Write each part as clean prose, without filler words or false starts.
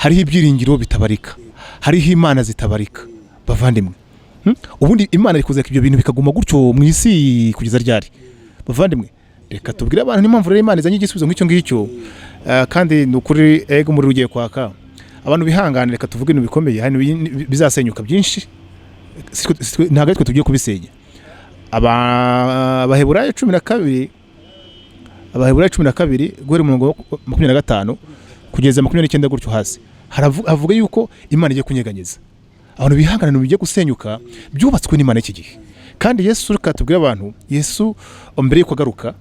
Hariho ibyiringiro bitabarika, hariho imana zitabarika, bavandimwe. Ubundi Imana iri kuzeka ibyo bintu bikaguma gutyo mu isi kugeza ryari? Bavandimwe, reka tubwire abantu n'impamvu rero Imana izanye igisubizo nk'icyo ngicyo. Kandi ni ukuri, ego, umuriro ugiye kwaka, abantu bihangane. Reka tuvuge ibintu bikomeye. Hari ibintu bizasenyuka byinshi. Ntabwo ari twe tugiye kubisenya. Abaheburayo 12, Abaheburayo 12, guhera umurongo wa 25 kugeza 29 gutyo hasi, havuga yuko Imana igiye kunyeganyeza. Abantu bihangana, ibintu bigiye gusenyuka byubatswe n'Imana iki gihe. Kandi Yesu, reka tubwire abantu, Yesu mbere yuko agaruka,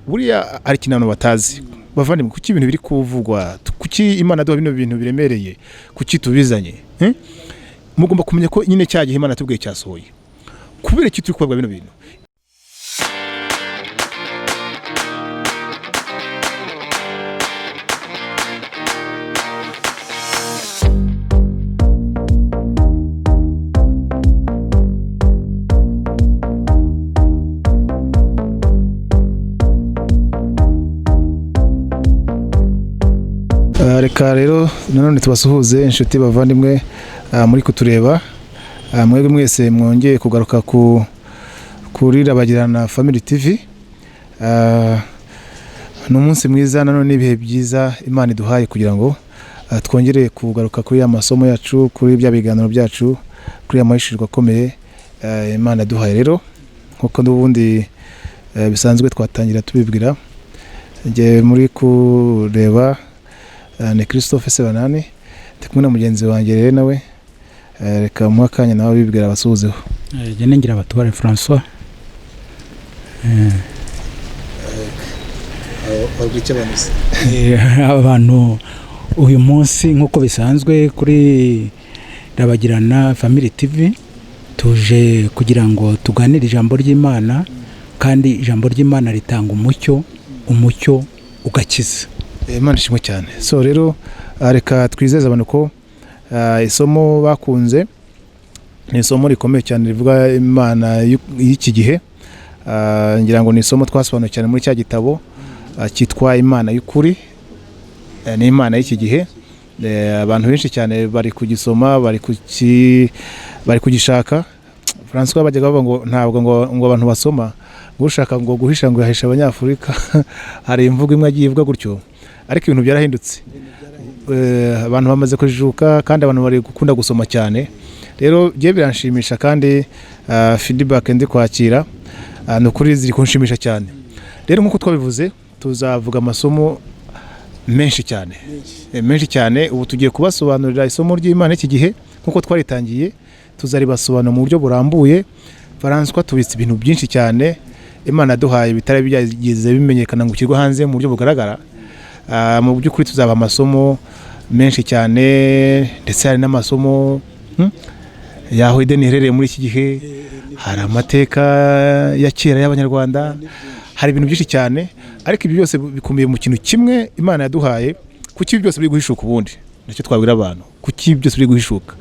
buriya hari ikintu abantu batazi, bavandimwe. Kuki ibintu biri kuvugwa? Kuki Imana duha bino bintu biremereye? Kuki tubizanye? Mugomba kumenya ko nyine cya gihe Imana yatubwiye cyasohoye. Kubera iki turi kubabwa bino bintu? Reka rero nanone tubasuhuze, inshuti bavandimwe, muri kutureba. Mwebwe mwese mwongeye kugaruka kuri Rabagirana Family TV. Ni umunsi mwiza nanone n'ibihe byiza Imana iduhaye kugira ngo twongere kugaruka kuri ya masomo yacu, kuri bya biganiro byacu, kuri ya mahishurirwa akomeye Imana yaduhaye. Rero nk'uko n'ubundi bisanzwe twatangira tubibwira, njye muri kureba ni Christophe Sebanani, ndi kumwe na mugenzi wanjye. Rero nawe reka muhe akanya nawe bibwira, abasuhuzeho. Jye ni Ngirabatware François. Abantu uyu munsi nk'uko bisanzwe kuri Rabagirana Family TV tuje kugira ngo tuganire ijambo ry'Imana, kandi ijambo ry'Imana ritanga umucyo, umucyo ugakiza. Imana ishimwe cyane. So rero reka twizeze abantu ko isomo bakunze ni isomo rikomeye cyane rivuga Imana y'iki gihe. Ngira ngo ni isomo twasobanuye cyane muri cya gitabo cyitwa Imana y'ukuri ni Imana y'iki gihe. Abantu benshi cyane bari kugisoma, bari kugishaka. François, bajyaga bavuga ngo ntabwo ngo abantu basoma, ngo ushaka ngo guhisha ngo yahisha Abanyafurika. Hari imvugo imwe agiye ivuga gutyo, ariko ibintu byarahindutse. Abantu bamaze kujijuka kandi abantu bari gukunda gusoma cyane. Rero bye biranshimisha, kandi feedback ndi kwakira ni ukuri ziri kunshimisha cyane. Rero nk'uko twabivuze, tuzavuga amasomo menshi cyane, menshi cyane. Ubu tugiye kubasobanurira isomo ry'Imana iki gihe nk'uko twaritangiye, tuzaribasobanura mu buryo burambuye. François, tubitse ibintu byinshi cyane Imana yaduhaye bitari byageze bimenyekana ngo ushyirwe hanze mu buryo bugaragara. Mu by'ukuri tuzaba amasomo menshi cyane, ndetse hari n'amasomo y'aho Edeni iherereye muri iki gihe, hari amateka ya kera y'Abanyarwanda, hari ibintu byinshi cyane. Ariko ibi byose bikubiye mu kintu kimwe Imana yaduhaye. Kuki ibi byose biri guhishuka? Ubundi nicyo twabwira abantu: kuki ibi byose biri guhishuka?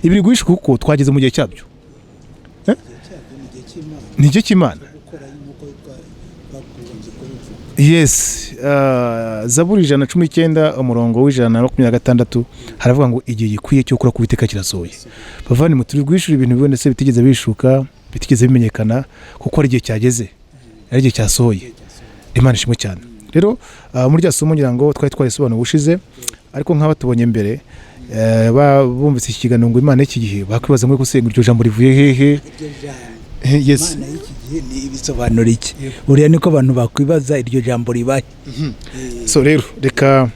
Ibi biri guhishuka kuko twageze mu gihe cyabyo. Ni igihe cy'Imana. Yes, Zaburi 119, umurongo wa 126, haravuga ngo igihe gikwiye cyo gukora k'Uwiteka kirasohoye. Bavandimwe, turi guhishura ibintu bibonetse bitigeze bishuka, bitigeze bimenyekana, kuko ari igihe cyageze, ari igihe cyasohoye. Imana ishimwe cyane. Rero muri rya somo ngira ngo twari twarisobanuye ubushize, ariko nk'aba tubonye mbere bumvise iki kiganiro ngo Imana y'iki gihe, bakwibaza ngo gusenga iryo jambo rivuye hehe? Yes. Imana y'iki gihe ni ibisobanura iki? Buriya niko abantu bakwibaza, iryo jambo ribaye. So rero reka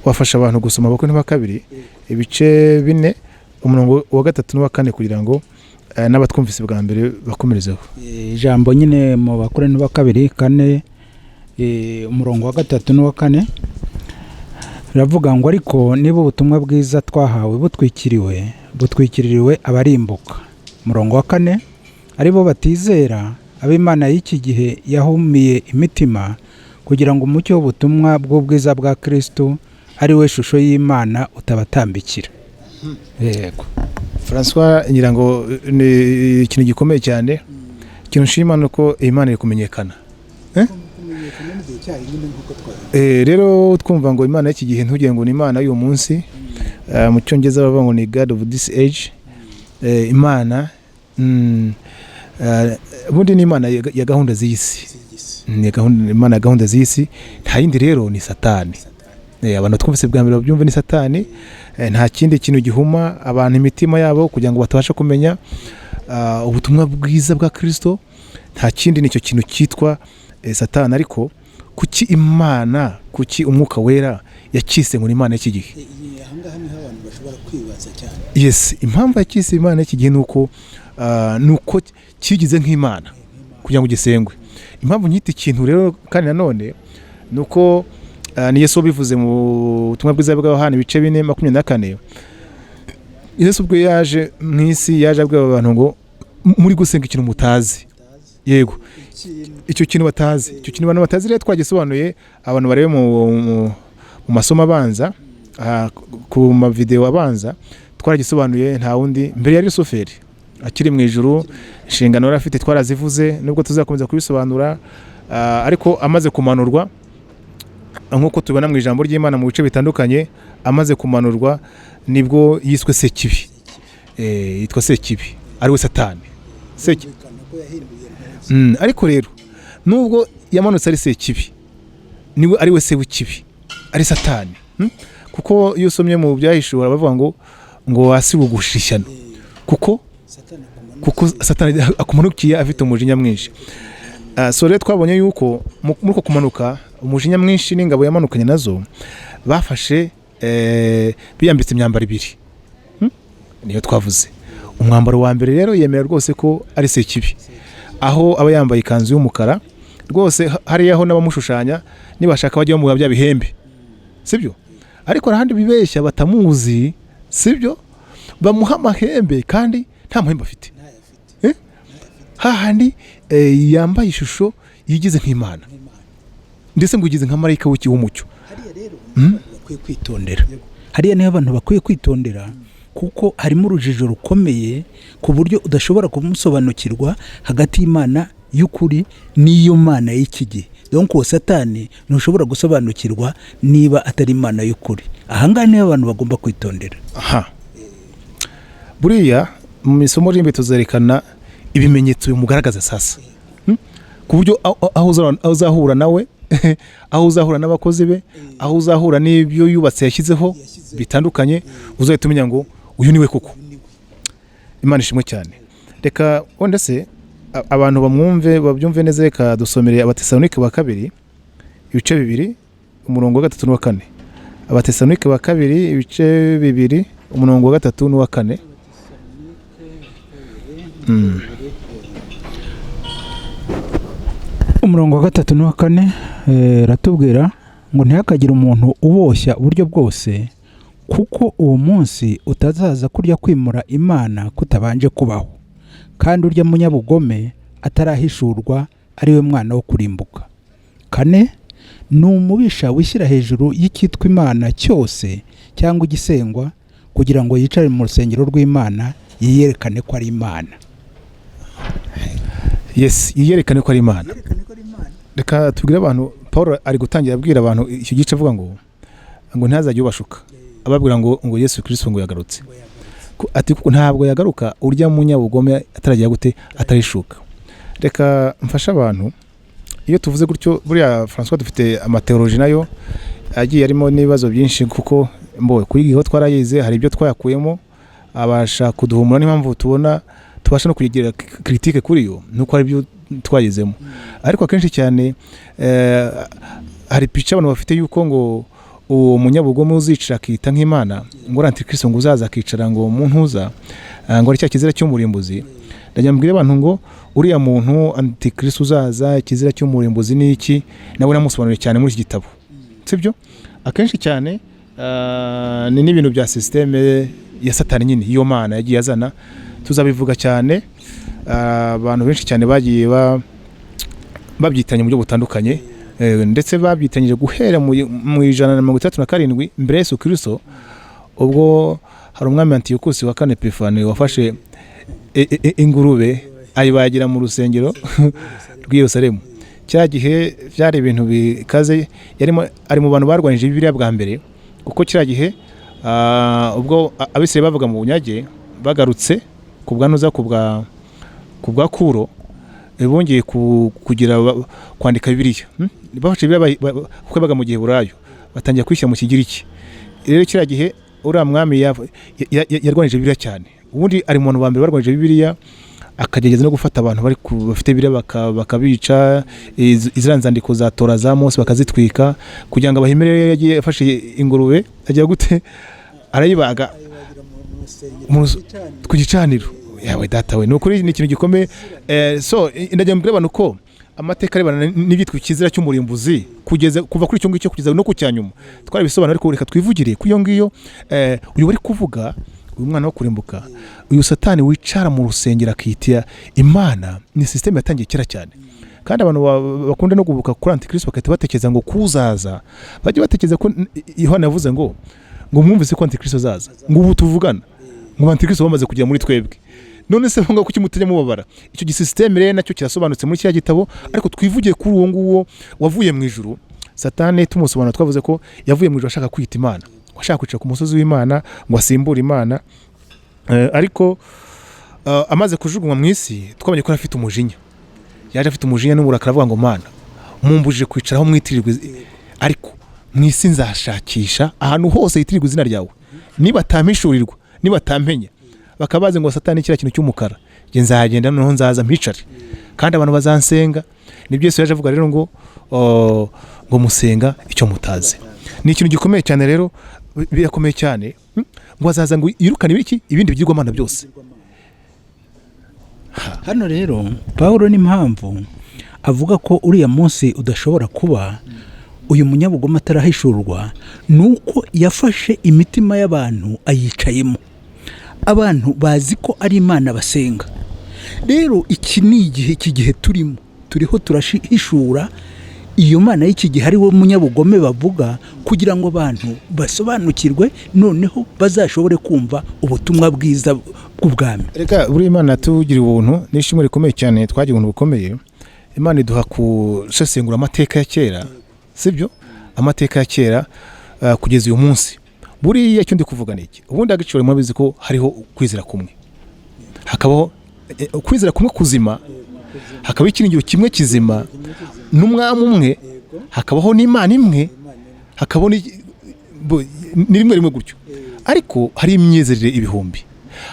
wafasha abantu gusoma Abakorinto ba kabiri ibice 4, umurongo wa 3 n'uwa 4, kugira ngo n'abatwumvise bwa mbere bakomerezeho. Ijambo nyine mu Bakorinto ba kabiri 4, umurongo wa 3 n'uwa 4, riravuga ngo: "Ariko niba ubutumwa bwiza twahawe butwikiriwe, butwikiririwe abarimbuka." Umurongo wa 4: "Aribo batizera, ab'imana y'iki gihe yahumiye imitima, kugira ngo umucyo w'ubutumwa bw'ubwiza bwa Kristo, ari we shusho y'Imana, utabatambikira." Yego. François, ngira ngo ni ikintu gikomeye cyane. Ikintu nshima ni uko Imana iri kumenyekana. Rero twumva ngo Imana y'iki gihe, ntugire ngo ni Imana y'uyu munsi. Mu Cyongereza bavuga ngo ni God of this age. Imana ubundi ni Imana ya gahunda z'iyi si, ni gahunda, Imana ya gahunda z'iyi si, nta yindi rero ni Satani. Abantu twumvise bwa mbere babyumve, ni Satani. Nta kindi kintu gihuma abantu imitima yabo kugira ngo batabasha kumenya ubutumwa bwiza bwa Kirisito, nta kindi, nicyo kintu cyitwa Satani. Ariko kuki Imana, kuki Umwuka Wera yakise ngo ni Imana y'iki gihe? Ahangaha niho abantu bashobora kwibaza cyane. Yes, impamvu yakise Imana y'iki gihe ni uko kigize nk'Imana kugira ngo gisengwe. Impamvu nyita ikintu rero kandi nanone ni uko ni Yesu wabivuze mu butumwa bwiza bwa Yohana ibice 4:24. Yesu ubwo yaje mu isi, yaje abwira abantu ngo muri gusenga ikintu mutazi. Yego, icyo kintu batazi, icyo kintu abantu batazi rero twagisobanuye. Abantu barebe mu masomo abanza, ku mavideo abanza twaragisobanuye. Nta wundi, mbere yari Rusuferi akiri mu ijuru, inshingano yari afite twarazivuze, nubwo tuzakomeza kubisobanura. Ariko amaze kumanurwa, nk'uko tubona mu ijambo ry'Imana mu bice bitandukanye, amaze kumanurwa nibwo yiswe Sekibi. Yitwa Sekibi, ariwe Satani. Ariko rero nubwo yamanutse ari Sekibi, niwe ari we se w'ikibi, ari Satani. Kuko iyo usomye mu Byahishuwe bavuga ngo wasi ishyano kuko Satani akumanukiye afite umujinya mwinshi. So rero twabonye yuko muri uko kumanuka umujinya mwinshi n'ingabo yamanukanye nazo, bafashe biyambitse imyambaro ibiri. Niyo twavuze. Umwambaro wa mbere rero yemera rwose ko ari Sekibi, aho aba yambaye ikanzu y'umukara rwose. Hariya ho n'abamushushanya nibashaka bajya bamuha bya bihembe, sibyo? Ariko hari ahandi bibeshya batamuzi, sibyo? Bamuha amahembe kandi nta muhembe afite. Hahandi yambaye ishusho yigize nk'Imana, ndetse ngo yigize nka marayika w'umucyo. Hariya rero bakwiye kwitondera, hariya niho abantu bakwiye kwitondera, kuko harimo urujijo rukomeye ku buryo udashobora kumusobanukirwa hagati y'Imana y'ukuri n'iyo mana y'iki gihe. Donc uwo Satani ntushobora gusobanukirwa niba atari Imana y'ukuri. Ahangaha niho abantu bagomba kwitondera. Aha buriya mu isomo ry'imbere tuzerekana ibimenyetso bimugaragaza sasa. Ku buryo aho uzahura nawe, aho uzahura n'abakozi be, aho uzahura n'ibyo yubatse, yashyizeho bitandukanye, uzahita umenya ngo uyu niwe koko. Imana ishimwe cyane. Reka wenda se abantu bamwumve, babyumve neza. Reka dusomere Abatesalonike ba kabiri ibice 2, umurongo wa 3 n'uwa 4. Abatesalonike ba kabiri ibice 2, umurongo wa 3 n'uwa 4. Umurongo wa 3 n'uwa 4 ratubwira ngo ntihakagire umuntu uboshya uburyo bwose, kuko uwo munsi utazaza kurya kwimura Imana kutabanje kubaho, kandi urya munyabugome atarahishurwa, ari we mwana wo kurimbuka. 4, ni umubisha wishyira hejuru y'icyitwa Imana cyose cyangwa igisengwa, kugira ngo yicare mu rusengero rw'Imana yiyerekane ko ari Imana. Yes, yiyerekane ko ari Imana. Reka tubwire abantu, Paul ari gutangira abwira abantu icyo gice avuga ngo ntihazajye ubashuka ababwira ngo Yesu Kristo ngo yagarutse. Ati kuko ntabwo yagaruka urya munyabugome ataragira gute? Atarishuka. Reka mfashe abantu. Iyo tuvuze gutyo, buriya François, dufite amateoloji nayo agiye arimo n'ibibazo byinshi, kuko mbo kuyigaho twarayize, hari ibyo twayakuyemo abasha kuduhumura, n'impamvu tubona tubasha no kugira critique kuri yo nuko hari ibyo twayizemo. Ariko akenshi cyane hari pica abantu bafite yuko ngo uwo munyabugome uzicara akita nk'Imana, ngo ari antikristo, ngo uzaza akicara ngo mu ntuza, ngo ari cya kizira cy'umurimbuzi. Ndagira mbwire abantu ngo uriya muntu antikristo uzaza, ikizira cy'umurimbuzi ni iki, nawe namusobanuriye cyane muri iki gitabo, sibyo? Akenshi cyane ni n'ibintu bya système ya Satani nyine, iyo mana yagiye azana, tuzabivuga cyane. Abantu benshi cyane bagiye babyitanye mu buryo butandukanye, ndetse babyitanyije guhera mu 167 mbere ya Yesu Kristo, ubwo hari umwami Antiyokusi wa kane Epifani wafashe ingurube ayibagira mu rusengero rw'i Yerusalemu. Cya gihe byari ibintu bikaze, yarimo ari mu bantu barwanyije Bibiliya bwa mbere, kuko kiriya gihe Ubwo Abisirayeli bavuga mu bunyage bagarutse ku bwa Nuza, ku bwa Kuro, bongeye kugira kwandika Bibiliya. Bafashe Bibiliya kuko yabaga mu Giheburayo, batangira kuyishyira mu Kigiriki. Rero kiriya gihe uriya mwami yarwanije Bibiliya cyane. Ubundi ari mu bantu ba mbere barwanije Bibiliya, akagerageza no gufata abantu bafite Bibiliya bakabica, iziriya nzandiko za Tora za Mose bakazitwika kugira ngo abahimere. Rero yagiye afashe ingurube, agira gute, arayibaga ku gicaniro. Yawe data we, ni ukuri ni ikintu gikomeye. So ndagira mbwire abantu ko amateka arebana n'ibyitwa ikizira cy'umurimbuzi, kugeza kuva kuri icyo ngicyo kugeza no ku cya nyuma, twarabisobanura. Ariko reka twivugire kuri iyo ngiyo. Uyu bari kuvuga, uyu mwana wo kurimbuka, uyu Satani wicara mu rusengero akitira Imana, ni système yatangiye kera cyane. Kandi abantu bakunda no guhubuka kuri antikristo, bagahita batekereza ngo kuzaza, bajye batekereza ko Yohana yavuze ngo mwumvise ko antikristo azaza, ngo ubu tuvugana ngo antikristo bamaze kugera muri twebwe. None se ngo kuki mutajya mubabara? Icyo gisystème rero nacyo kirasobanutse muri kiriya gitabo. Ariko twivugiye kuri uwo nguwo wavuye mu ijuru, Satani. Tumusobanura, twavuze ko yavuye mu ijuru ashaka kwita Imana, ashaka kwicara ku musozi w'Imana ngo asimbure Imana. Ariko amaze kujugunywa mu isi, twabonye ko yari afite umujinya, yaje afite umujinya n'uburakari, avuga ngo: "Mana, mumbujije kwicaraho mwitirirwa ariko mu isi nzashakisha ahantu hose hitirirwa izina ryawe, niba atampishurirwa, niba atampenya, bakaba bazi ngo Satani kiriya kintu cy'umukara, njye nzagenda noneho nzaza mpicare kandi abantu bazansenga." Nibyo Yesu yaje avuga rero ngo, oh, ngo musenga icyo mutazi. Ni ikintu gikomeye cyane rero, birakomeye cyane. Ngo azaza ngo yirukane ibiki, ibindi bigirwamana byose. Hano rero Paul n'impamvu avuga ko uriya munsi udashobora kuba uyu munyabugome atarahishurwa, ni uko yafashe imitima y'abantu ayicayemo. Abantu bazi ko ari Imana basenga. Rero iki ni igihe, iki gihe turimo, turiho turahishura iyo Mana y'iki gihe, ari we munyabugome bavuga, kugira ngo abantu basobanukirwe, noneho bazashobore kumva ubutumwa bwiza bw'ubwami. Reka buriya Imana tugira ubuntu n'ishimwe rikomeye cyane, twagira ubuntu bukomeye, Imana iduha gusesengura amateka ya kera, sibyo? Amateka ya kera kugeza uyu munsi. Buriya icyo ndi kuvuga ni iki: ubundi agaciro, murabizi ko hariho kwizera kumwe, hakabaho kwizera kumwe kuzima, hakabaho ikiringiro kimwe kizima n'umwami umwe, hakabaho n'Imana imwe, hakabaho ni rimwe rimwe gutyo. Ariko hari imyizerere ibihumbi,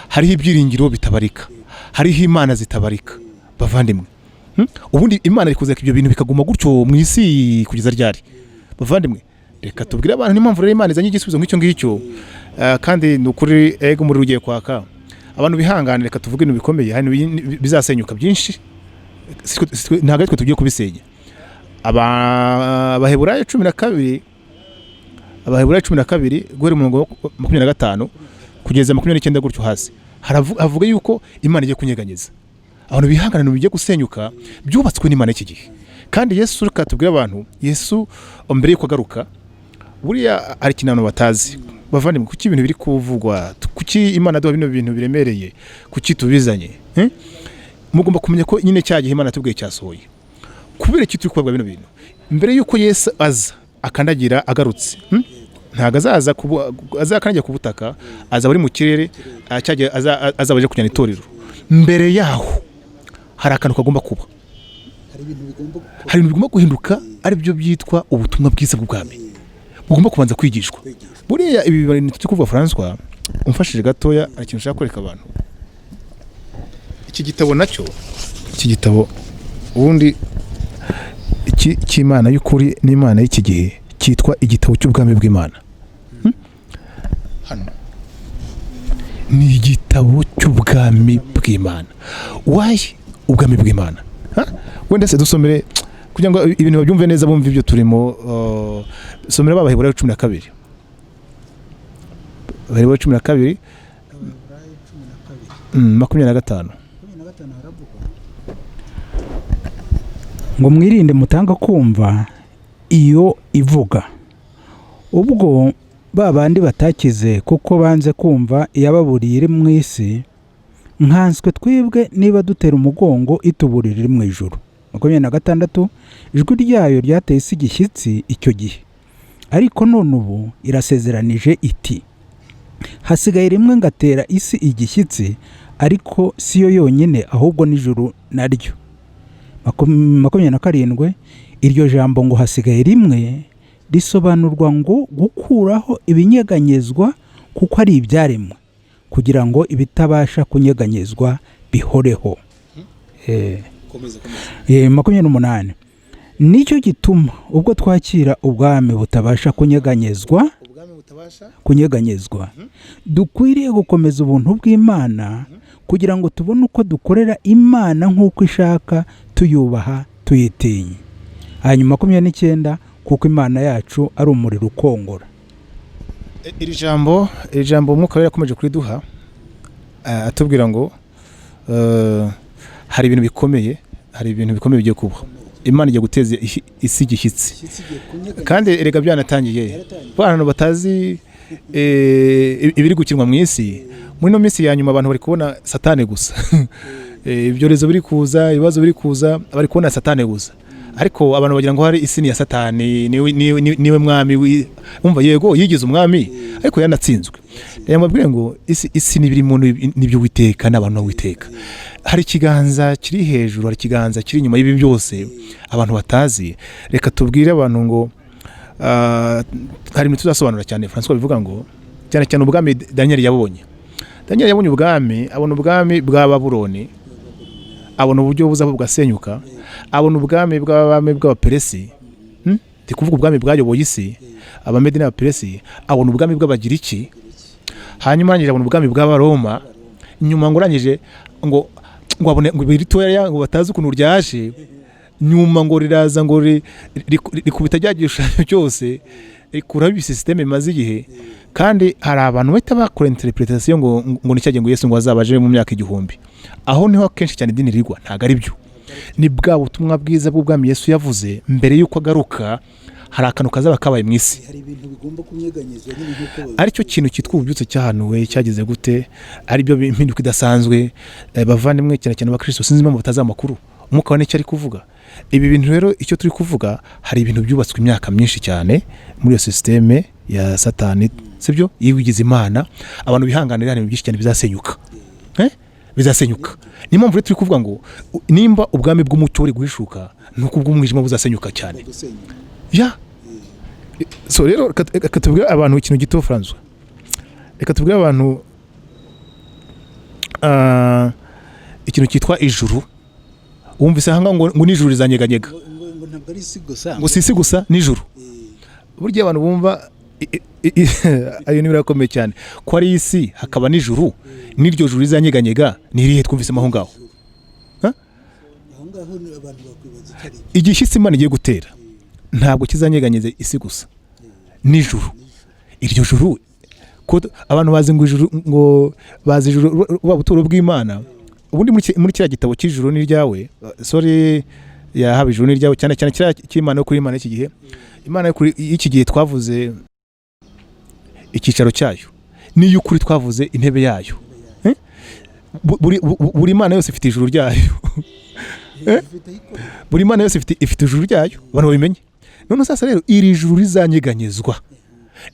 hariho ibyiringiro bitabarika, hariho imana zitabarika. Bavandimwe, Ubundi Imana iri kuzeka ibyo bintu bikaguma gutyo mu isi kugeza ryari? Bavandimwe, reka tubwire abantu n'impamvu rero Imana izanye igisubizo nk'icyo ngicyo. Kandi ni ukuri, ego, umuriro ugiye kwaka, abantu bihangane. Reka tuvuge ibintu bikomeye. Hari ibintu bizasenyuka byinshi, ntabwo ari twe tugiye kubisenya. Abaheburayo 12, Abaheburayo 12, guhera umurongo wa 25 kugeza 29 gutyo hasi, havuga yuko Imana igiye kunyeganyeza. Abantu bihangana, bigiye gusenyuka byubatswe n'Imana iki gihe. Kandi Yesu, reka tubwire abantu, Yesu mbere yuko agaruka, buriya hari ikintu abantu batazi. Bavandimwe, kuki ibintu biri kuvugwa? Kuki Imana duha bino bintu biremereye? Kuki tubizanye? Mugomba kumenya ko nyine cya gihe Imana yatubwiye cyasohoye. Kubera iki turi kubabwa bino bintu mbere yuko Yesu aza akandagira agarutse? Ntabwo azaza azakandagira ku butaka, azaba ari mu kirere. Cya gihe azaba aje kujyana itorero. Mbere yaho hari akantu kagomba kuba, hari ibintu bigomba guhinduka, ari byo byitwa ubutumwa bwiza bw'ubwami bugomba kubanza kwigishwa. Buriya ibi bintu turi kuvuga, Francois, umfashije gatoya, hari ikintu ushaka kwereka abantu. Iki gitabo nacyo, iki gitabo ubundi iki cy'Imana y'ukuri n'Imana y'iki gihe, cyitwa Igitabo cy'Ubwami bw'Imana. Hano ni Igitabo cy'Ubwami bw'Imana. Why ubwami bw'Imana? Ha? Wenda se dusomere kugira ngo ibintu babyumve neza, bumve ibyo turimo. Somera Abaheburayo 12, Abaheburayo 12, 25. Ngo mwirinde mutanga kumva iyo ivuga, ubwo ba bandi batakize kuko banze kumva iyababuriye iri mu isi, nkanswe twebwe niba dutera umugongo ituburira iri mu ijuru. 26, ijwi ryayo ryateye isi igishyitsi icyo gihe, ariko none ubu irasezeranije iti: Hasigaye rimwe ngatera isi igishyitsi, ariko si yo yonyine, ahubwo n'ijuru naryo. 27. Iryo jambo ngo hasigaye rimwe risobanurwa ngo gukuraho ibinyeganyezwa kuko ari ibyaremwe, kugira ngo ibitabasha kunyeganyezwa bihoreho. 28. Nicyo gituma ubwo twakira ubwami butabasha kunyeganyezwa, Ubwami butabasha kunyeganyezwa, dukwiriye gukomeza ubuntu bw'Imana kugira ngo tubone uko dukorera Imana nk'uko ishaka, tuyubaha, tuyitinya. Hanyuma 29. Kuko Imana yacu ari umuriro ukongora. Iri jambo Umwuka Wera yakomeje kuriduha, atubwira ngo hari ibintu bikomeye bigiye kuba. Imana igiye guteza isi igishyitsi, kandi erega byanatangiye. Abantu batazi ibiri gukinwa mu isi muri ino minsi ya nyuma, abantu bari kubona Satani gusa. Ibyorezo biri kuza, ibibazo biri kuza, bari kubona Satani gusa, ariko abantu bagira ngo hari isi ni iya Satani, niwe mwami. Umva, yego yigize umwami, ariko yanatsinzwe. Reka mbabwire ngo isi n'ibirimo n'iby'Uwiteka n'abantu b'Uwiteka. Hari ikiganza kiri hejuru, hari ikiganza kiri inyuma y'ibi byose abantu batazi. Reka tubwire abantu ngo hari ibintu tuzasobanura cyane. Francois bivuga ngo cyane cyane ubwami Daniel yabonye. Daniel yabonye ubwami, abona ubwami bwa Babuloni, abona uburyo buzaho bugasenyuka, abona ubwami bw'abami bw'Abaperesi. Ndi kuvuga ubwami bwayoboye isi, Abamedi n'Abaperesi. Abona ubwami bw'Abagiriki, hanyuma arangije abona ubwami bw'Abaroma. Nyuma ngo urangije ngo abone ngo ritoya ngo batazi ukuntu ryaje, nyuma ngo riraza ngo rikubita rya gishushanyo cyose, rikuraho ibisisiteme bimaze igihe. Kandi hari abantu bahita bakora interpretation ngo ni cyagihe ngo Yesu ngo azaba aje mu myaka 1000. Aho niho akenshi cyane idini rigwa. Ntabwo ari byo. Ni bwa butumwa bwiza bw'ubwami Yesu yavuze mbere y'uko agaruka. Hari akantu kazaba kabaye mu isi, Hari ibintu bigomba kunyeganyezwa nyine nk'uko aricyo kintu cyitwa ububyutse cyahanuwe cyagize gute, aribyo impinduka idasanzwe. Bavandimwe, cyane cyane abakristo, sinzi impamvu batazi amakuru. Umwuka wa nicyo ari kuvuga. Ibi bintu rero, icyo turi kuvuga, hari ibintu byubatswe imyaka myinshi cyane muri iyo sisiteme ya Satani, sibyo, yiwigize Imana. Abantu bihanganira, hari ibintu byinshi cyane bizasenyuka. Bizasenyuka. Niyo mpamvu rero turi kuvuga ngo nimba ubwami bw'umucyo buri guhishuka, ni uko ubw'umwijima buzasenyuka cyane. Ya, so rero reka tubwire abantu ikintu gito. Francois, reka tubwire abantu ikintu cyitwa ijuru. Wumvise ahangaha ngo n'ijuru rizanyeganyega. Ngo ntabwo ari isi gusa. Ngo si isi gusa, n'ijuru. Burya abantu bumva ayo ni birakomeye cyane ko ari isi hakaba n'ijuru, n'iryo juru rizanyeganyega. Ni irihe twumvisemo aho ngaho? Aho ngaho abantu bakwibaza icyo ari. Igishyitsi Imana igiye gutera ntabwo kizanyeganyeza isi gusa, n'ijuru. Iryo juru ko abantu bazi ngo ijuru, ngo bazi ijuru buba buturo bw'Imana. Ubundi muri kiriya gitabo cy'Ijuru ni iryawe, sorry, yahaba Ijuru ni iryawe, cyane cyane kiriya cy'Imana yo kuri Imana y'iki gihe. Imana yo kuri y'iki gihe twavuze icyicaro cyayo, n'iy'ukuri twavuze intebe yayo. Eh? Buri mana yose ifite ijuru ryayo. Eh? Buri mana yose ifite ijuru ryayo, abantu babimenye. None sasa rero iri juru rizanyeganyezwa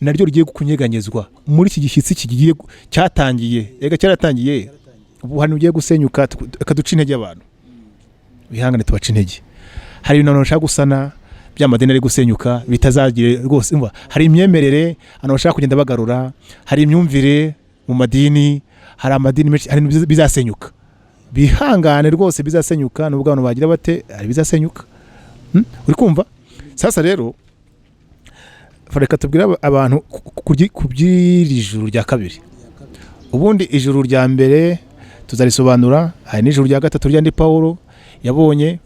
naryo rigiye kunyeganyezwa muri iki gishyitsi kigiye cyatangiye, reka cyaratangiye ubu. Hano ugiye gusenyuka, reka duce intege abantu bihangane, tubace intege. Hari ibintu abantu bashaka gusana by'amadini ari gusenyuka, bitazagire rwose. Umva, hari imyemerere abantu bashaka kugenda bagarura, hari imyumvire mu madini, hari amadini menshi, hari ibintu bizasenyuka. Bihangane rwose, bizasenyuka. Nubwo abantu bagira bate, hari bizasenyuka. Uri kumva? Sasa rero reka tubwire abantu ku by'iri juru rya kabiri. Ubundi ijuru rya mbere tuzarisobanura. Hari n'ijuru rya gatatu rya ndi Pawulo yabonye,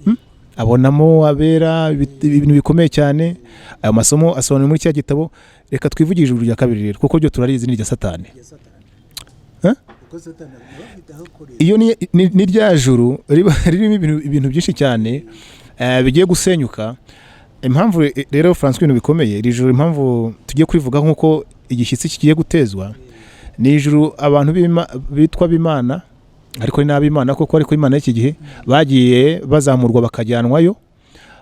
Abonamo abera, ibintu bikomeye cyane. Ayo masomo asobanuye muri cya gitabo. Reka twivugire ijuru rya kabiri rero, kuko ryo turarizi, ni irya Satani. Eh? Iyo ni rya juru riba ririmo ibintu byinshi cyane bigiye gusenyuka. Impamvu rero, Francois, ibintu bikomeye, iri juru impamvu tugiye kurivuga nk'uko igishyitsi kigiye gutezwa, ni ijuru abantu bitwa b'Imana, ariko ni n'ab'Imana koko, ariko Imana y'iki gihe bagiye bazamurwa bakajyanwayo,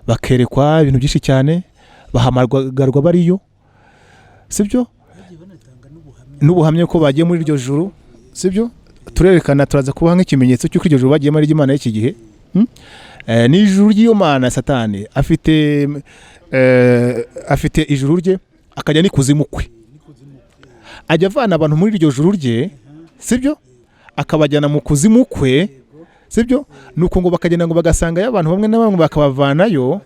bakerekwa ibintu byinshi cyane, bahamagarwa bariyo, sibyo? N'ubuhamya ko bagiye muri iryo juru, sibyo? Turerekana, turaza kubaha nk'ikimenyetso cy'uko iryo juru bagiyemo ari iry'Imana y'iki gihe. Ni ijuru ry'iyo mana. Satani afite ijuru rye, akajya n'ikuzimu kwe. Ajya avana abantu muri iryo juru rye, sibyo, akabajyana mu kuzimu kwe, sibyo? Nuko ngo bakagenda, ngo bagasangayo abantu bamwe na bamwe, bakabavanayo.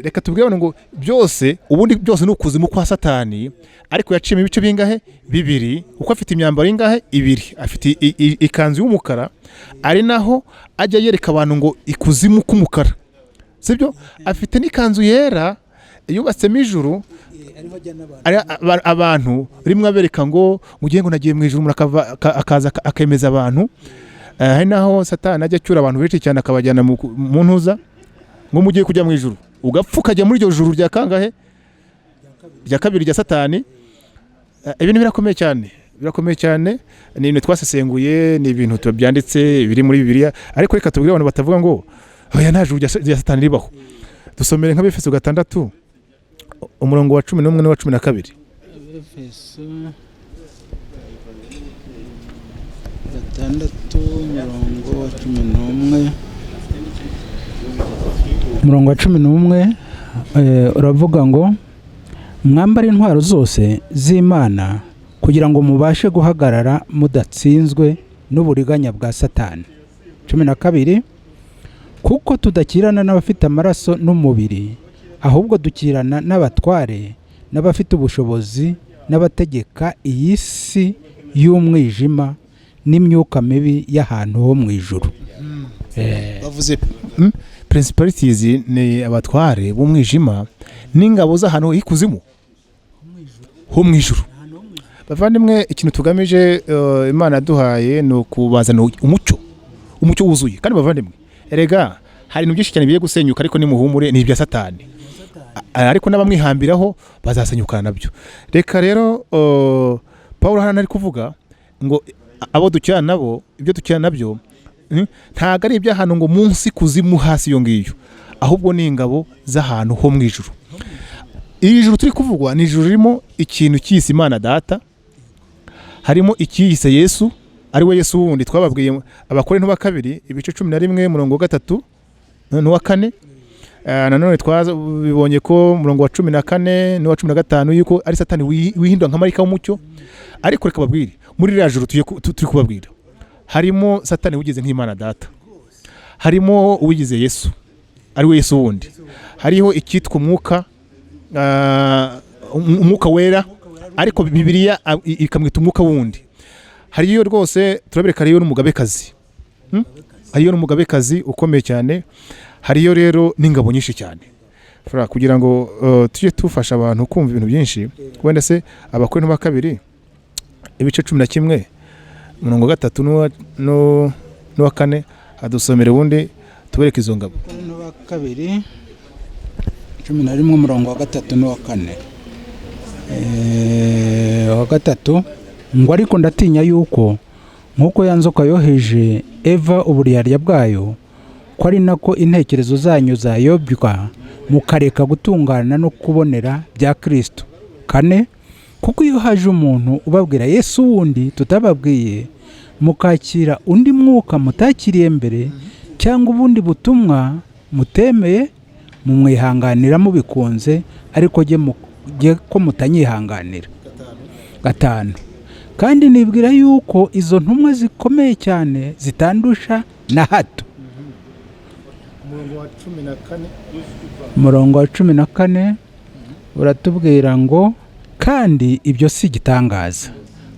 Reka tubwire abantu ngo byose, ubundi byose ni ukuzimu kwa Satani, ariko yaciyemo ibice bingahe? Bibiri. Kuko afite imyambaro ingahe? Ibiri. Afite ikanzu y'umukara, ari naho ajya yereka abantu ngo ikuzimu k'umukara, sibyo? Afite n'ikanzu yera yubatsemo ijuru, ari abantu rimwe abereka ngo ugiye, ngo nagiye mu ijuru, umuntu akaza akemeza abantu. Hari naho Satani ajya acyura abantu benshi cyane, akabajyana mu ntuza, ngo mugiye kujya mu ijuru, ugapfa ukajya muri iryo juru rya kangahe? Rya kabiri rya Satani. Ibintu birakomeye cyane, birakomeye cyane. Ni ibintu twasesenguye, ni ibintu byanditse biri muri Bibiliya. Ariko reka tubwire abantu batavuga ngo oya, nta juru rya Satani ribaho. Dusomere nk'Abefeso 6, umurongo wa 11 n'uwa 12. Efeso 6, umurongo wa 11, umurongo wa 11 uravuga ngo: "Mwambare intwaro zose z'Imana kugira ngo mubashe guhagarara mudatsinzwe n'uburiganya bwa Satani." 12: "Kuko tudakirana n'abafite amaraso n'umubiri, ahubwo dukirana n'abatware n'abafite ubushobozi n'abategeka iyi si y'umwijima n'imyuka mibi y'ahantu ho mu ijuru." Bavuze principalities, ni abatware b'umwijima n'ingabo z'ahantu h'ikuzimu ho mu ijuru. Bavandimwe, ikintu tugamije, Imana yaduhaye, ni ukubazana umucyo, umucyo wuzuye. Kandi bavandimwe, erega hari ibintu byinshi cyane bigiye gusenyuka, ariko nimuhumure, ni ibya Satani. Ariko n'abamwihambiraho bazasenyukana nabyo. Reka rero, Paul hano ari kuvuga ngo abo dukirana nabo, ibyo dukirana nabyo, ntabwo ari iby'ahantu ngo munsi kuzimu hasi iyo ngiyo, ahubwo ni ingabo z'ahantu ho mu ijuru. Iri juru turi kuvugwa ni ijuru ririmo ikintu cyiyise Imana Data, harimo icyiyise Yesu, ari we Yesu wundi twababwiye, Abakorinto ba kabiri ibice 11, murongo wa 3 n'uwa 4. Nanone twabibonye ko murongo wa 14 n'uwa 15 yuko ari Satani wihindura nka marayika w'umucyo. Ariko reka babwire, muri ririya juru turi kubabwira, harimo Satani wigize nk'Imana Data, harimo uwigize Yesu, ari we Yesu wundi, hariho icyitwa umwuka, Umwuka Wera, ariko Bibiliya ikamwita umwuka wundi. Hariyo rwose, turabereka, hariyo n'umugabekazi. Hariyo n'umugabekazi ukomeye cyane, hariyo rero n'ingabo nyinshi cyane. Fra, kugira ngo tujye tufasha abantu kumva ibintu byinshi, wenda se Abakorinto ba kabiri ibice 11, umurongo wa 3 n'uwa 4, hadusomere, ubundi tubereke izo ngabo. Abakorinto ba kabiri 11, umurongo wa 3 n'uwa 4. Uwa 3 ngo: "Ariko ndatinya yuko nk'uko ya nzoka yoheje Eva uburyarya bwayo, ko ari nako intekerezo zanyu zayobywa mukareka gutungana no kubonera bya Kristo." 4: "Kuko iyo haje umuntu ubabwira Yesu wundi tutababwiye, mukakira undi mwuka mutakiriye mbere, cyangwa ubundi butumwa mutemeye, mumwihanganira mubikunze, ariko jye ko mutanyihanganira." 5: "Kandi nibwira yuko izo ntumwa zikomeye cyane zitandusha na hato." Umurongo wa 14. Umurongo wa 14 uratubwira ngo: "Kandi ibyo si igitangaza,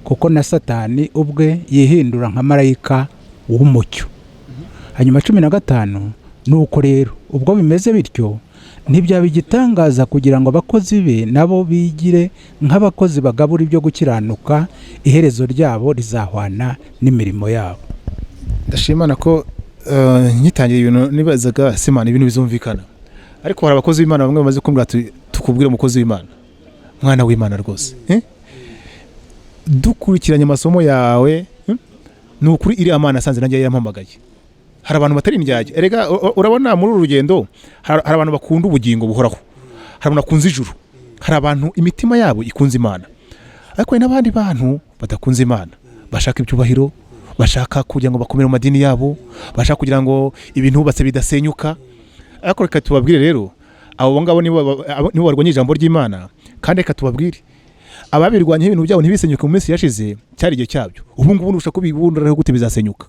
kuko na Satani ubwe yihindura nka marayika w'umucyo." Hanyuma 15: "Nuko rero ubwo bimeze bityo, ntibyaba igitangaza kugira ngo abakozi be nabo bigire nk'abakozi bagabura ibyo gukiranuka, iherezo ryabo rizahwana n'imirimo yabo." Ndashimana ko ngitangira ibintu nibazaga simana ibintu bizumvikana, ariko hari abakozi b'Imana bamwe bamaze kumbwira ati: "Tukubwire, umukozi w'Imana, mwana w'Imana rwose, dukurikiranye amasomo yawe, ni ukuri iriya Mana asanze nanjye yarampamagaye." Hari abantu batari indyarya. Erega urabona muri uru rugendo hari abantu bakunda ubugingo buhoraho, hari abantu bakunze ijuru, hari abantu imitima yabo ikunze Imana. Ariko hari n'abandi bantu badakunze Imana, bashaka ibyubahiro, bashaka kugira ngo bakomere mu madini yabo, bashaka kugira ngo ibintu bubatse bidasenyuka. Ariko reka tubabwire rero, abo ngabo nibo barwanya ijambo ry'Imana. Kandi reka tubabwire, ababirwanya ibintu byabo ntibisenyuke mu minsi yashize, cyari igihe cyabyo. Ubu ngubu nushaka kubibundaraho gute bizasenyuka?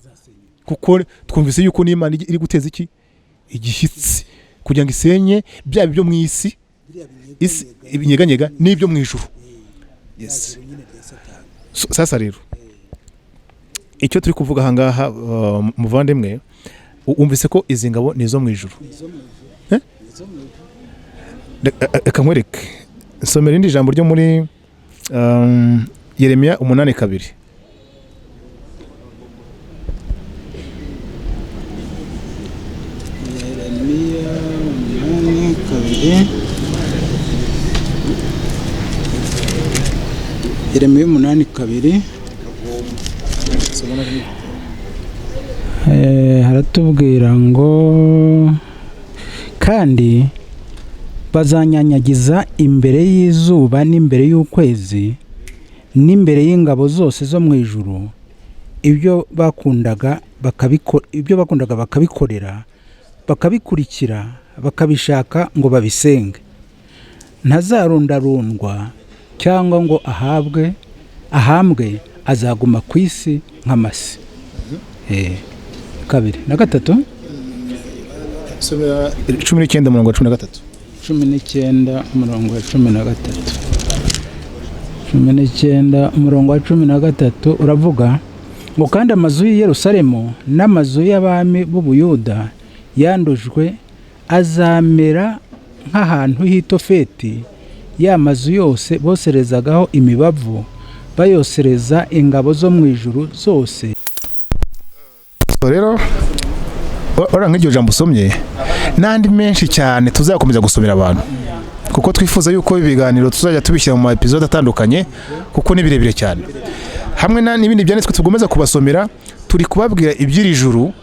Kuko twumvise yuko n'Imana iri guteza iki igishyitsi kugira ngo isenye byaba ibyo mu isi, ibinyeganyega n'ibyo mu ijuru. Yes. So, sasa rero icyo turi kuvuga aha ngaha, muvandimwe, wumvise ko izi ngabo ni izo mu ijuru. Eh? Reka nkwereke, nsomera irindi jambo ryo muri Yeremiya 8:2. Yeremiya 8:2. Yeremiya 8:2. Haratubwira ngo kandi bazanyanyagiza imbere y'izuba n'imbere y'ukwezi n'imbere y'ingabo zose zo mu ijuru ibyo bakundaga bakabikorera, bakabikurikira, bakabishaka ngo babisenge. Ntazarundarundwa cyangwa ngo ahambwe, azaguma ku isi nk'amase. 2 na 3. 19 umurongo wa 13. 19 umurongo wa 13. 19 umurongo wa 13 uravuga ngo kandi amazu y'i Yerusalemu n'amazu y'abami b'Ubuyuda yandujwe azamera nk'ahantu h'Itofeti, ya mazu yose boserezagaho imibavu, bayosereza ingabo zo mu ijuru zose. So rero ora nk'iryo jambo usomye n'andi menshi cyane tuzakomeza gusomera abantu, kuko twifuza yuko ibiganiro tuzajya tubishyira mu ma episode atandukanye, kuko ni birebire cyane, hamwe n'ibindi byanditswe tugomeza kubasomera. Turi kubabwira iby'iri juru,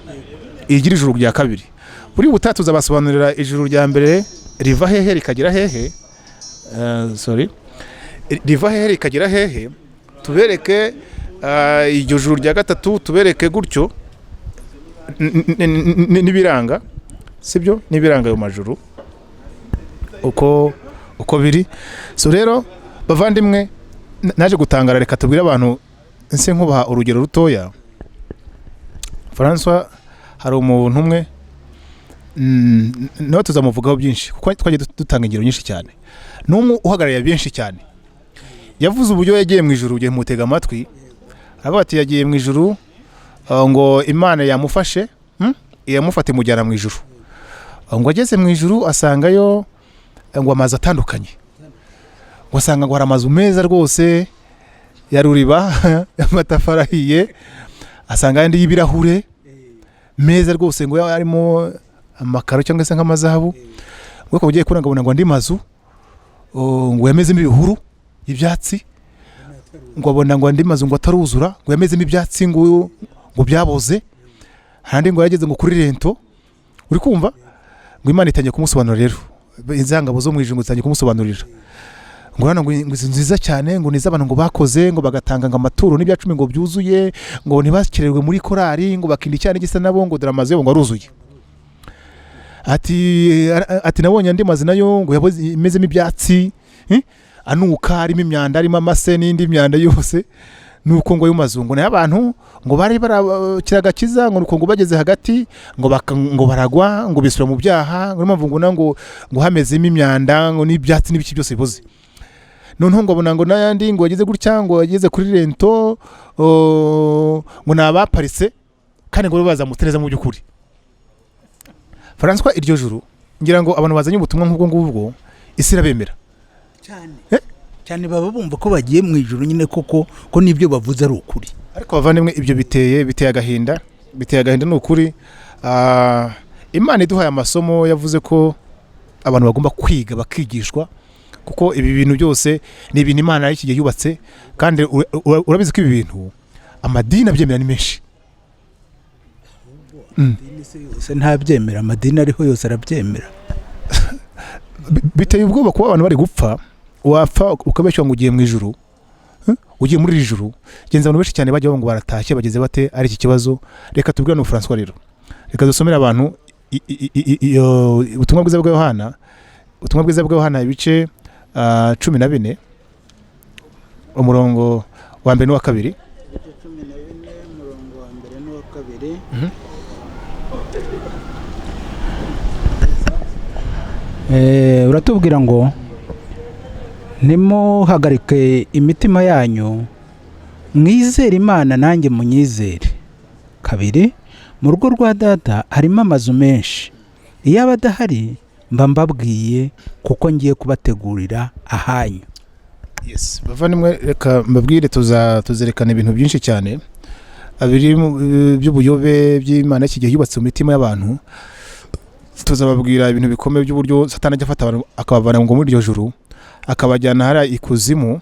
iry'iri juru rya kabiri. Buri ubutaha tuzabasobanurira ijuru rya mbere riva hehe rikagera hehe, sorry, riva hehe rikagera hehe, tubereke iryo juru rya gatatu, tubereke gutyo n'ibiranga, sibyo, n'ibiranga ayo majuru uko biri. So rero bavandimwe, naje gutangara, reka tubwire abantu nse nkubaha urugero rutoya. François, hari umuntu umwe nawe tuzamuvugaho byinshi kuko twagiye dutanga ingero nyinshi cyane, n'umwe uhagarariye benshi cyane. Yavuze uburyo yagiye mu ijuru, ugiye mutega amatwi, aravuga ati yagiye mu ijuru ngo Imana yamufashe, yamufate imujyana mu ijuru. Ngo ageze mu ijuru asangayo ngo amazu atandukanye, ngo asanga ngo hari amazu meza rwose ya ruriba y'amatafari ahiye, asanga ayandi y'ibirahure meza rwose ngo arimo amakaro cyangwa se nk'amazahabu. Ngo ukaba ugiye kubona ngo andi mazu ngo yamezemo ibihuru ibyatsi, ngo abona ngo andi mazu ngo ataruzura ngo yamezemo ibyatsi ngo byaboze, ahandi ngo yageze ngo kuri rento. Uri kumva ngo Imana itangiye kumusobanurira rero, inzangabo zo mu ijuru ngo zitangiye kumusobanurira ngo hano ngo inzu nziza cyane ngo nizo abantu ngo bakoze ngo bagatanga ngo amaturo n'ibya cumi ngo byuzuye, ngo ntibakererwe muri korari, ngo bakinda icyana gisa nabo, ngo dore amazu yabo ngo aruzuye. Ati nabonye andi mazu nayo ngo yaboze imezemo ibyatsi, anuka, harimo imyanda, harimo amase n'indi myanda yose. Nuko ngo ayo mazu ngo nayo abantu ngo bari barakira agakiza, ngo nuko ngo bageze hagati ngo baragwa, ngo bisubira mu byaha, ngo mpamvu ngo ngo hamezemo imyanda ngo n'ibyatsi n'ibiki byose biboze. Noneho ngo abona ngo n'ayandi ngo yageze gutya, ngo yageze kuri rento, ngo ni abaparitse kandi ngo bazamutse neza mu by'ukuri. François, iryo juru ngira ngo abantu bazanye ubutumwa nk'ubwo ngubwo isi irabemera cyane cyane, baba bumva ko bagiye mu ijuru nyine koko, ko nibyo bavuze ari ukuri. Ariko bavandimwe, ibyo biteye agahinda, biteye agahinda ni ukuri. Imana iduhaye amasomo, yavuze ko abantu bagomba kwiga bakigishwa, kuko ibi bintu byose ni ibintu Imana y'iki gihe yubatse. Kandi urabizi ko ibi bintu amadini abyemera ni menshi. Yose ntabyemera, amadini ariho yose arabyemera. Biteye ubwoba kuba abantu bari gupfa, wapfa ukabeshya ngo ugiye mu ijuru, Ugiye muri iri juru. Genza abantu benshi cyane bajya bavuga ngo baratashye, bageze bate, ari iki kibazo. Reka tubwire no François rero, reka dusomere abantu ubutumwa bwiza bwa Yohana, ubutumwa bwiza bwa Yohana ibice 14, umurongo wa mbere n'uwa kabiri. 14, umurongo wa mbere n'uwa kabiri. Uratubwira ngo ntimuhagarike imitima yanyu, mwizere Imana nanjye munyizere. Kabiri, mu rugo rwa Data harimo amazu menshi, iyo aba adahari mba mbabwiye, kuko ngiye kubategurira ahanyu. Yes, bavandimwe, reka mbabwire, tuzerekana ibintu byinshi cyane biri by'ubuyobe by'Imana iki gihe yubatse mu mitima y'abantu. Tuzababwira ibintu bikomeye by'uburyo Satani ajya afata abantu akabavana ngo muri iryo juru, akabajyana hariya ikuzimu,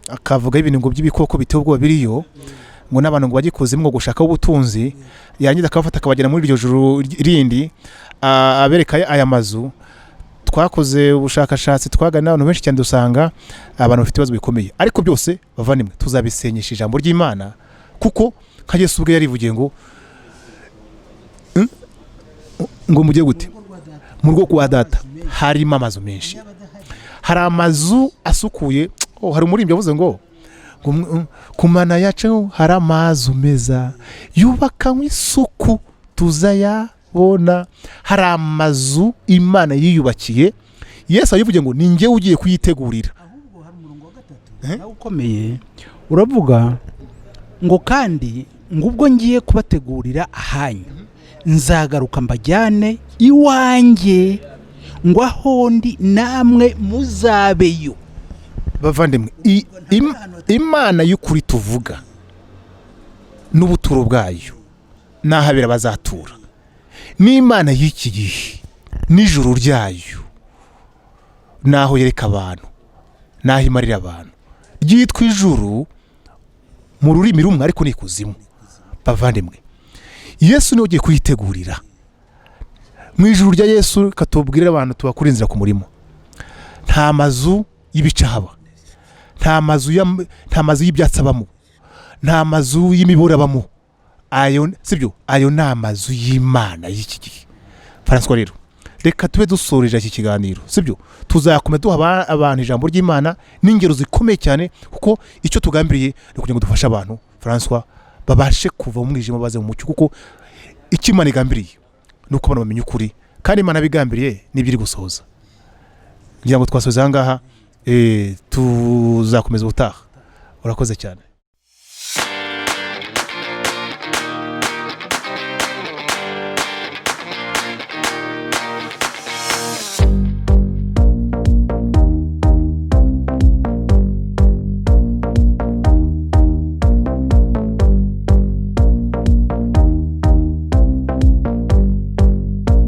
akavuga ibintu ngo by'ibikoko biteye ubwoba biriyo, ngo n'abantu ngo bajye ikuzimu ngo gushaka ubutunzi, yarangiza akabafata akabajyana muri iryo juru rindi, abereka aya mazu. Twakoze ubushakashatsi, twaganira n'abantu benshi cyane, dusanga abantu bafite ibibazo bikomeye. Ariko byose bavandimwe, tuzabisenyesha ijambo ry'Imana, kuko nka Yesu ubwe yarivugiye ngo ngo mujye gute mu rugo kwa Data harimo amazu menshi, hari amazu asukuye. Oh, hari umuririmbyi wavuze ngo ku Mana yacu hari amazu meza yubakanywe isuku, tuzayabona. Hari amazu Imana yiyubakiye. Yesu ayivuge ngo ni njyewe ugiye kuyitegurira. Ahubwo hari umurongo wa gatatu nawe ukomeye, uravuga ngo kandi ngo ubwo ngiye kubategurira ahanyu, nzagaruka mbajyane iwanjye, ngo aho ndi namwe muzabeyo. Bavandimwe, Imana y'ukuri tuvuga n'ubuturo bwayo n'ahabera bazatura, n'Imana y'iki gihe n'ijuru ryayo n'aho yereka abantu n'aho imarira abantu, ryitwa ijuru mu rurimi rumwe, ariko ni ikuzimu. Bavandimwe, Yesu niwe ugiye kuyitegurira mu ijuru rya Yesu. Reka tubwire abantu tubakura inzira ku murimo, nta mazu y'ibice haba, nta mazu y'ibyatsi abamo, nta mazu y'imiburo abamo. Ayo sibyo, ayo ni amazu y'Imana y'iki gihe. François rero, reka tube dusoreje iki kiganiro, sibyo? Tuzakomeza duha abantu ijambo ry'Imana n'ingero zikomeye cyane, kuko icyo tugambiriye ni ukugira ngo dufashe abantu, François, babashe kuva mu mwijima baze mu mucyo, kuko icyo Imana igambiriye ni uko abantu bamenya ukuri, kandi Imana bigambiriye n'ibyo iri gusohoza. Ngira ngo twasoza aha ngaha, tuzakomeza ubutaha. Urakoze cyane.